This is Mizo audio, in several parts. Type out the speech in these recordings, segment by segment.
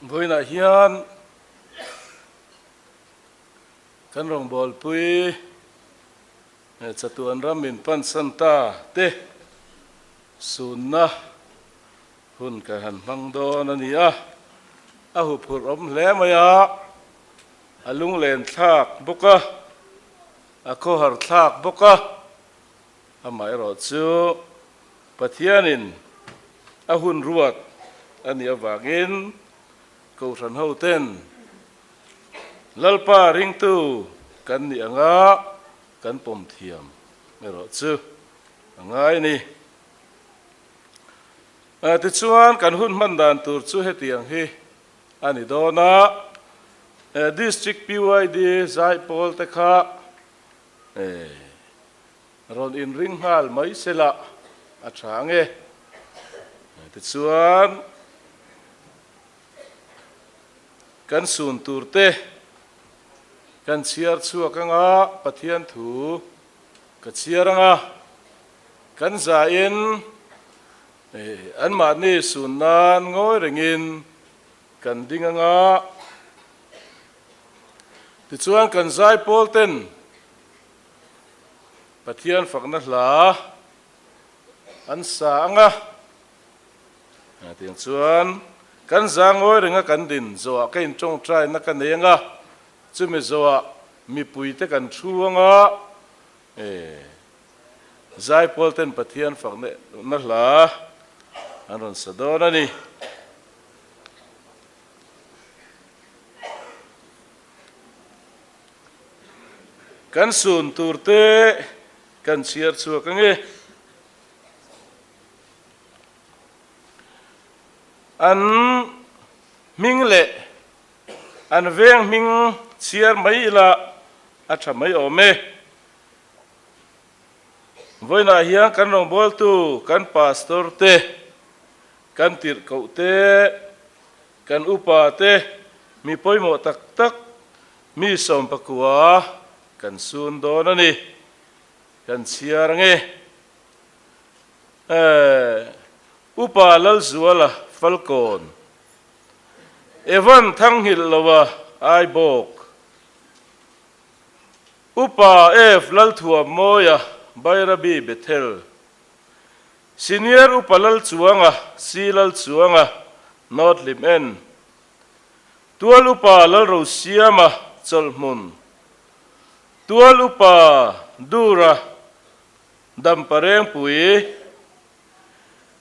Vawiinah hian kan rawngbawlpui chatuan ram min pansan ta te sunna hun kan han hmang dawn a ni a, a huphurh awm hle mai a, a lunglen thlak bawk a, a khawhar thlak bawk a, amaherawh chu Pathianin a hun ruat a nih avangin Kohhran hoten Lalpa ringtu kan nih anga kan pawm thiam erawh chu a ngai a ni. Tichuan kan hun hman dan tur chu hetiang hi a ni dawn a, District PYD Zaipawl te kha Rawn inring nghal mai sela a tha ang e. Tichuan, kan sun tur te kan chhiar chhuak ang a, Pathian thu ka chhiar ang a, kan zain anmahni sun nan ngawi rengin kan ding ang a. Tichuan, kan zaipawl ten Pathian fakna hla an sa ang a, tiang chuan kan za ngawi renga kan din zawhah ka intawngtaina ka nei ang a, chumi zawhah mipuite kan thu ang a, Zaipawl ten Pathian fakna hla an rawn sa dawn a ni. Kan sun tur te kan chhiar chhuak ang e. An hming leh an veng hming chhiar mai ila a tha mai awm e. Vawiinah hian kan rawngbawltu kan pastor te, kan tirhkoh te, Kan upa te mi pawimawh tak tak mi sawmpakua kan sun dawn a ni. Kan chhiar ange. Eh, Upa Lalzuala Falkawn, Evan Thanghilh Loa Aibawk, Upa F Lalthuammawia Bairabi Bethel, Senior Upa Lalchuanga, C Lalchuanga, North Lim En, Tual Upa Lalrosiama, Chawlhhmun, Tual Upa Dura, Damparengpui,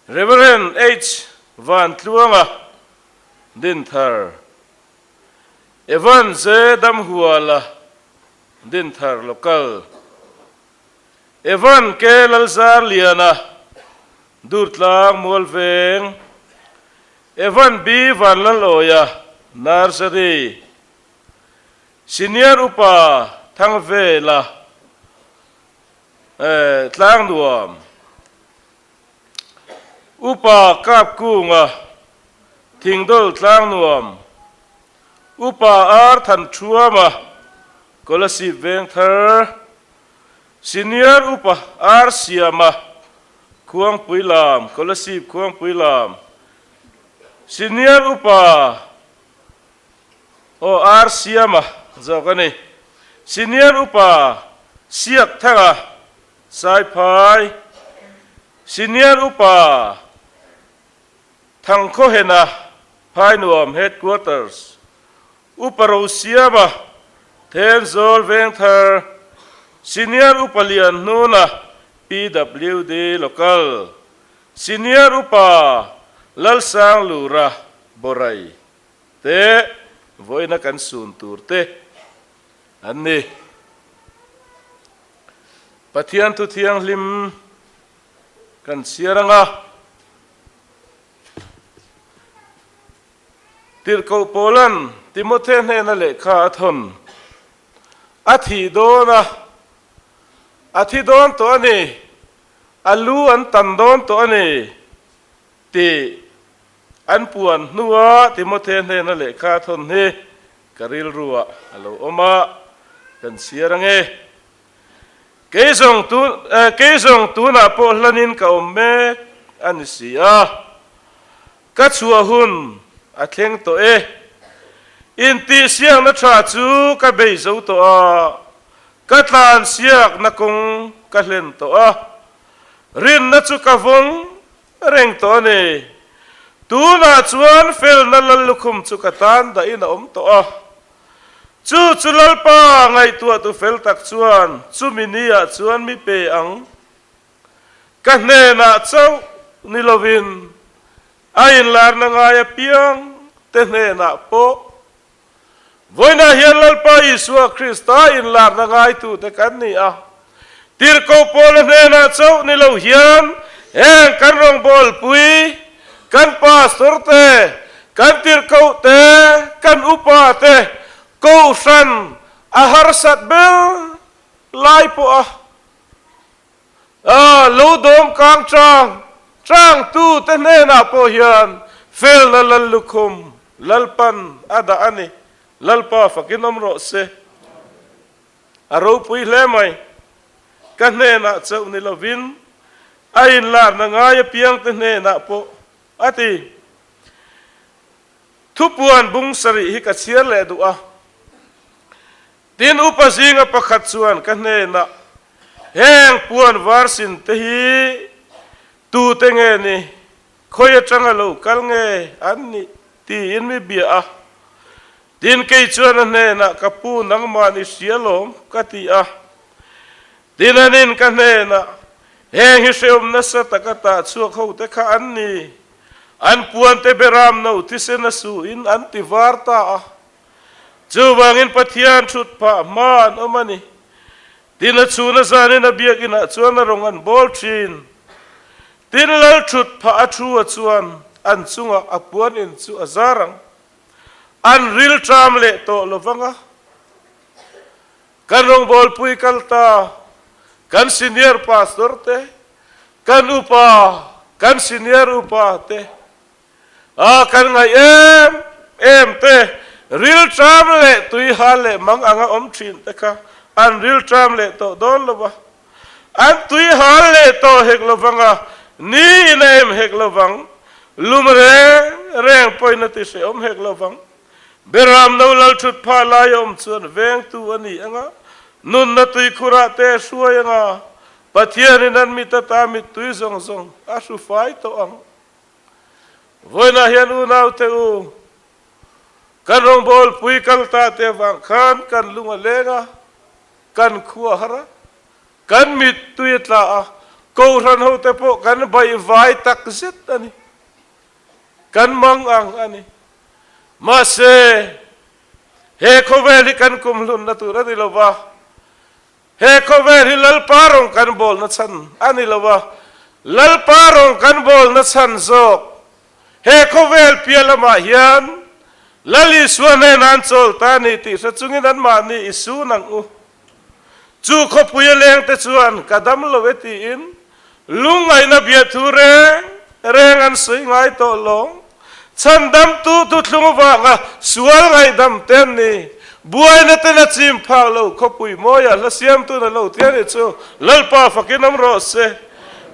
Rev. H Vantluanga, Dinthar, Evan J Damhuala, Dinthar Local. Evan K. Lalzarliana, Durtlang Mualveng, Evan B. Vanlalawia, Nursery, Senior Upa Thangvela, Tlangnuam, Upa Kapkunga, Thingdawl Tlangnuam, Upa Ar Thanṭhuama, Kolasib Vengthar, Senior Upa Ar Siama, Khuangpui lam, Kolasib Khuangpui lam, Senior Upa aw Ar Siama zawk a ni. Senior Upa Siak Thanga, Saiphai, Senior Upa Thangkhawhena, Phainuam Headquarters, Upa Rosiama, Thenzawl Vengthar, Senior Upa Lianhnuna, PWD Local, Senior Upa Lalsang Lura, Borai te vawiina kan sun tur te an ni. Pathian thu thianghlim kan chhiar ang a. Tirhkoh Paula'n Timothe hnena lehkha a thawn. A thih dawn a, a thi dawn tawh a ni, a lu an tan dawn tawh a ni tih an puan hnua Timothe hnena lehkha a thawn hi ka rilruah a lo awm a, kan chhiar ange. Kei zawng tun kei zawng tunah pawh hlanin ka awm mek a ni si a. Ka chhuah hun a thleng tawh e. Intihsiakna tha chu ka bei zo tawh a, ka tlansiakna kawng ka hlen tawh a, rinna chu ka vawng reng tawh a ni. Tunah chuan felna lal lukhum chu ka tan dahin a awm tawh a. Chu chu Lalpa ngaihtuahtu fel tak chuan chumi niah chuan mi pe ang. Ka hnenah chauh ni lovin a inlarna ngai apiang te hnenah pawh vawiinah hian Lalpa Isua Krista inlarna ngaitute kan ni a. Tirhkoh Paula hnenah chauh ni lo hian heng kan rawngbawlpui, kan pastor te, kan tirhkoh te, kan upa te kohhran a harsat ber lai pawh a A lo dawm kang chang changtu te hnenah pawh hian felna lal lukhum Lalpan a dah a ni. Lalpa fakin awm rawh se. A ropui hle mai. Ka hnenah chauh ni lovin a inlarna ngai apiang te hnenah pawh a ti. Thupuan bung sarih hi ka chhiar leh duh a. Tin, upa zinga pakhat chuan ka hnenah, Heng puan var sin te hi tute nge ni? Khawi atanga lo kal nge an nih? tiin mi bia a. Tin, kei chuan a hnenah, Ka pu, nangmah ni hria lawm, ka ti a. Tin, anin ka hnenah, Heng hi hrehawm nasa taka tah chhuak ho te kha an ni. An puan te beram no thisen a suin an ti var ta a. Chuvangin Pathian thut phah hma an awm a ni. Tin, a chhun a zanin a biakinah chuan a rawng an bawl thin. Tin, lal thut phah a thu a chuan an chungah a puan in chu a zar ang. An rilṭam leh tawh lo vang a. Kan rawngbawlpui kal ta, kan senior pastor te, kan upa, kan senior upa te, A kan ngaih em em te, rilṭam leh tuihal leh mang anga awm ṭhin te kha an rilṭam leh tawh dawn lo va, an tuihal leh tawh hek lo vang a, ni in a em hek lo vang, lum reng reng pawhin a ti hrehawm hek lo vang. Beram no lal ṭhut phah lai a awm chuan vengtu a ni ang a, nunna tuikhurah te a hruai ang a, Pathianin an mit ata mittui zawng zawng a hru fai tawh ang. Vawiinah hian unaute u, kan rawngbawlpui kal ta te avang khan kan lung a leng a, kan khua a har a, kan mittui a tla a, Kohhran hote pawh kan baihvai tak zet a ni. Kan mang ang a ni. Mahse, he khawvel hi kan kumhlunna tur a ni lo va, He khawvel hi Lalpa rawng kan bawlna chhan a ni lo a, Lalpa rawng kan bawlna chhan zawk. He khawvel piah lamah hian Lal Isua hnenah an chawl ta a ni tih hre chungin anmahni i sun ang u. Chu khawpui a lengte chuan ka dam lo e tiin Lungngaihna biahthu reng reng an sawi ngai tawh lawng. Chhandamtu thuthlung vanga sual ngaihdam te an ni. Buaina ten a chim phak lo khawpui mawiah hla siamtu na lo ti a nih chu Lalpa fakin awm rawh se.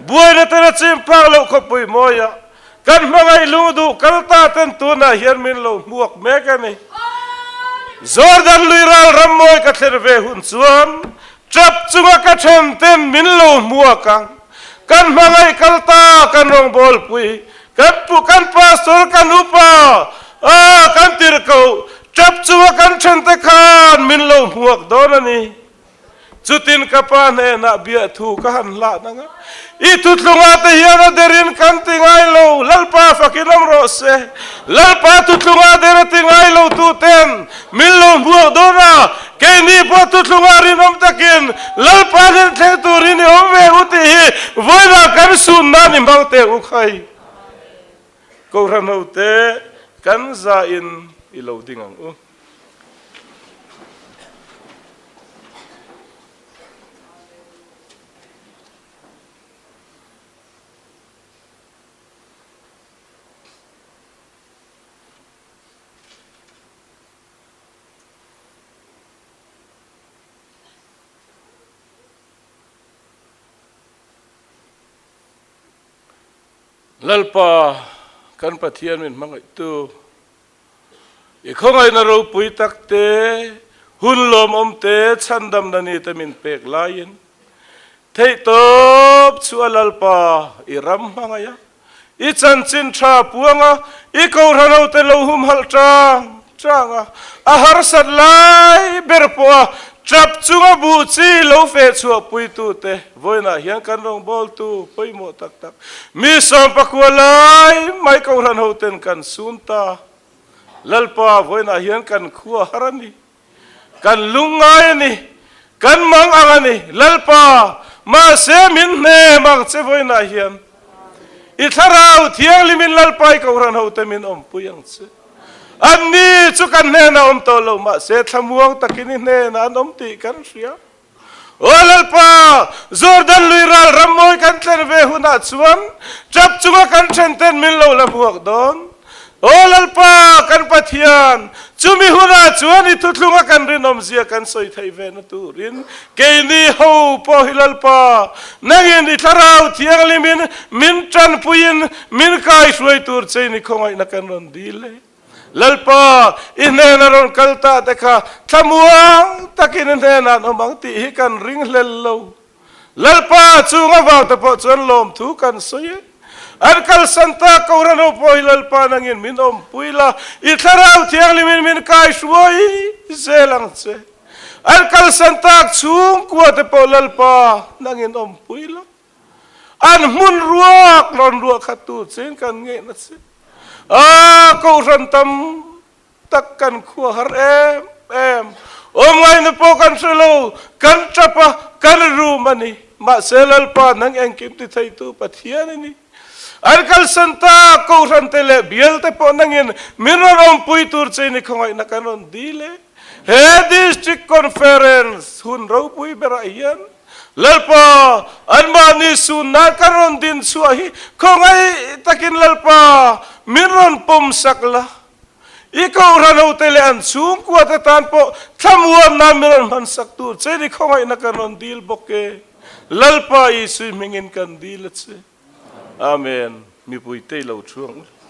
Buaina ten a chim phak lo khawpui mawiah kan hmangaih lung duh kal ta ten tunah hian min lo hmuak mek a ni. Jordan lui ral ram mawi ka thlen ve hun chuan Tap chunga ka then ten min lo hmuak ang. Kan hmangaih kal ta, kan rawngbawlpui, kan pu, kan pastor, kan upa, ah, kan tirhkoh, tap chunga kan then te khan min lo hmuak dawn a ni. Chutin ka pa hnenah biahthu ka han hlah nang a. I thuthlungah te hian a derin kan ti ngai lo, Lalpa fakin awm rawh se. Lalpa thuthlungah der a ti ngai lo tu ten min lo hmuak dawn a, keini pawh thuthlungah rinawm takin Lalpa hnen thleng turin i awm ve u tih hi vawiinah kan sun nan i hmang teh u khai. Kohhran hote kan zain i lo ding ang u. Lalpa kan Pathian min hmangaihtu. I khawngaihna ropui tak te, hun lawmawm te, chhandamna ni te min pek laiin, theihtawp chu a Lalpa i ram hmangaih a, i chanchin tha puang a, i kohhran hote lo humhalh tang tang a, a harsat lai ber pawh a tap chunga buh chi lo feh chhuah puitute vawiinah hian kan rawngbawltu pawimawh tak tak mi 19 lai mai kohhran hoten kan sun ta. Lalpa vawiinah hian kan khua har a ni, kan lungngai a ni, kan mang ang a ni, Lalpa, mahse min hnem ang che vawiinah hian i thlarau thianghlimin Lalpa i kohhran hote min awmpui ang che. Anni chu kan hnenah awm tawh lo, mahse thlamuang takin i hnenah an awm tih kan hria. Aw Lalpa, Jordan lui ral ram mawi kan tlen ve hunah chuan tap chunga kan then ten min lo la hmuak dawn. Aw Lalpa, kan Pathian, chumi hunah chuan i thuthlunga kan rinawmzia kan sawi theih ve na turin keini ho pawh hi Lalpa, nangin i Thlarau Thianghlimin min tanpuiin min kaihruai tur chein i khawngaihna kan rawn dil e. Lalpa, i hnena rawn kal ta te kha thlamuang takin i hnenah an awm ang tih hi kan ring hlel lo. Lalpa, chung avang te pawh chuan lawmthu kan sawi e. An kalsan ta Kohhran ho pawh hi Lalpa nangin min awmpui la, i Thlarau Thianghlimin min kaihruai zel ang che. An kalsan tak chhungkua te pawh Lalpa nangin awmpui la. An hmun ruak rawn ruah khat tu chen kan ngeihna che. A kohhran tam tak kan khua har em em. Awm ngaihna pawh kan hre lo, kan tap a, kan rum a ni. Mahse Lalpa nang engkim ti theitu Pathian i ni. An kalsan tak kohhran te leh bial te pawh nangin min rawn awmpui tur che ni khawngaihna kan rawn dil e. He District Conference hun ropui berah hian Lalpa, anmahni sunna kan rawn din chhuah hi khawngaih takin Lalpa min rawn pawm sak la. I kohhran hote leh an chhungkua te tan pawh thlamuanna min rawn hman sak tur che ni khawngaihna kan rawn dil bawk e. Lalpa Isui hmingin kan dil a che. Amen. Mipui te i lo thu ang u.